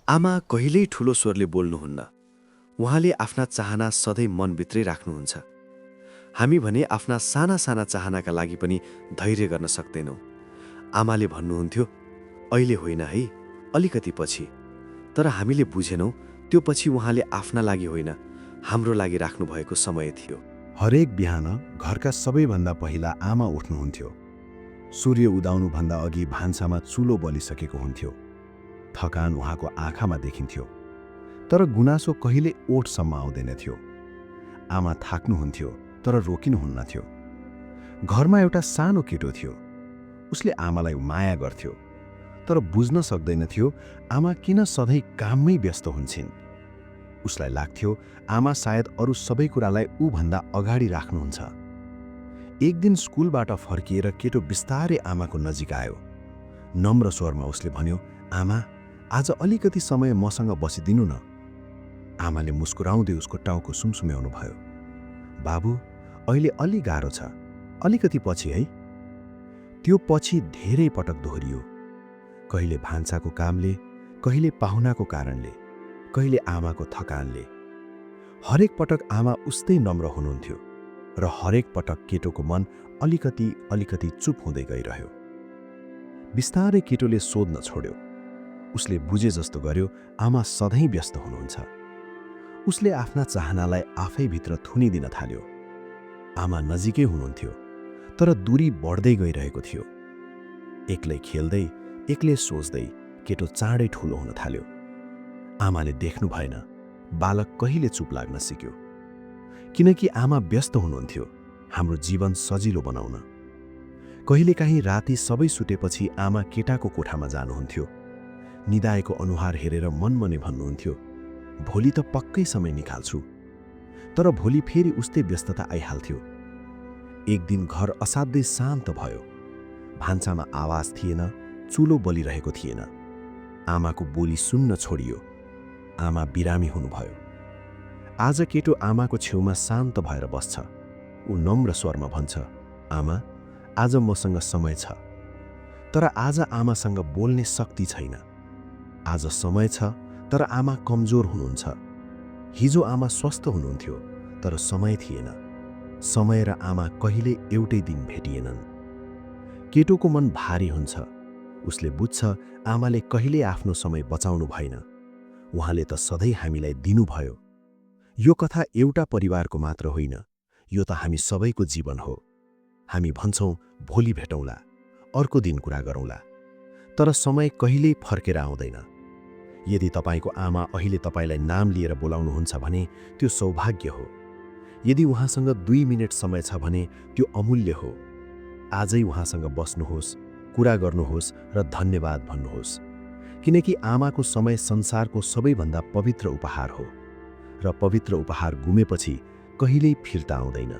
आमा कहिल्यै ठूलो स्वरले बोल्नुहुन्न। उहाँले आफ्ना चाहना सधैँ मनभित्रै राख्नुहुन्छ। हामी भने आफ्ना साना साना चाहनाका लागि पनि धैर्य गर्न सक्दैनौँ। आमाले भन्नुहुन्थ्यो, अहिले होइन है, अलिकति पछि। तर हामीले बुझेनौँ त्यो पछि उहाँले आफ्ना लागि होइन, हाम्रो लागि राख्नुभएको समय थियो। हरेक बिहान घरका सबैभन्दा पहिला आमा उठ्नुहुन्थ्यो। सूर्य उदाउनुभन्दा अघि भान्सामा चुलो बलिसकेको हुन्थ्यो। थकान उहाँको आँखामा देखिन्थ्यो। तर गुनासो कहिले ओठसम्म आउँदैनथ्यो। आमा थाक्नुहुन्थ्यो तर रोकिनुहुन्नथ्यो। घरमा एउटा सानो केटो थियो। उसले आमालाई माया गर्थ्यो, तर बुझ्न सक्दैनथ्यो आमा किन सधैँ काममै व्यस्त हुन्छन्। उसलाई लाग्थ्यो आमा सायद अरू सबै कुरालाई ऊभन्दा अगाडि राख्नुहुन्छ। एक दिन स्कुलबाट फर्किएर केटो बिस्तारै आमाको नजिक आयो। नम्र स्वरमा उसले भन्यो, आमा, आज अलिकति समय मसँग बसिदिनु न। आमाले मुस्कुराउँदै उसको टाउको सुमसुम्याउनु भयो। बाबु, अहिले अलि गाह्रो छ, अलिकति पछि है। त्यो पछि धेरै पटक दोहोरियो। कहिले भान्साको कामले, कहिले पाहुनाको कारणले, कहिले आमाको थकानले। हरेक पटक आमा उस्तै नम्र हुनुहुन्थ्यो र हरेक पटक केटोको मन अलिकति अलिकति चुप हुँदै गइरह्यो। बिस्तारै केटोले सोध्न छोड्यो। उसले बुझे जस्तो गर्यो आमा सधैँ व्यस्त हुनुहुन्छ। उसले आफ्ना चाहनालाई आफैभित्र थुनिदिन थाल्यो। आमा नजिकै हुनुहुन्थ्यो, तर दूरी बढ्दै गइरहेको थियो। एक्लै खेल्दै, एक्लै सोच्दै केटो चाँडै ठुलो हुन थाल्यो। आमाले देख्नु भएन बालक कहिले चुप लाग्न सिक्यो। किनकि आमा व्यस्त हुनुहुन्थ्यो हाम्रो जीवन सजिलो बनाउन। कहिलेकाहीँ राति सबै सुतेपछि आमा केटाको कोठामा जानुहुन्थ्यो। निदाएको अनुहार हेरेर मनमने भन्नुहुन्थ्यो, भोलि त पक्कै समय निकाल्छु। तर भोलि फेरि उस्तै व्यस्तता आइहाल्थ्यो। एक दिन घर असाध्यै शान्त भयो। भान्सामा आवाज थिएन, चुलो बलिरहेको थिएन। आमाको बोली सुन्न छोडियो। आमा बिरामी हुनुभयो। आज केटो आमाको छेउमा शान्त भएर बस्छ। ऊ नम्र स्वरमा भन्छ, आमा, आज मसँग समय छ। तर आज आमासँग बोल्ने शक्ति छैन। आज समय छ, तर आमा कमजोर हुनुहुन्छ। हिजो आमा स्वस्थ हुनुहुन्थ्यो, तर समय थिएन। समय र आमा कहिले एउटै दिन भेटिएनन्। केटोको मन भारी हुन्छ। उसले बुझ्छ आमाले कहिले आफ्नो समय बचाउनु भएन। उहाँले त सधैँ हामीलाई दिनुभयो। यो कथा एउटा परिवारको मात्र होइन, यो त हामी सबैको जीवन हो। हामी भन्छौँ भोलि भेटौँला, अर्को दिन कुरा गरौँला, तर समय कहिल्यै फर्केर आउँदैन। यदि तपाईँको आमा अहिले तपाईँलाई नाम लिएर बोलाउनुहुन्छ भने त्यो सौभाग्य हो। यदि उहाँसँग 2 मिनेट समय छ भने त्यो अमूल्य हो। आजै उहाँसँग बस्नुहोस्, कुरा गर्नुहोस् र धन्यवाद भन्नुहोस्। किनकि आमाको समय संसारको सबैभन्दा पवित्र उपहार हो र पवित्र उपहार गुमेपछि कहिल्यै फिर्ता आउँदैन।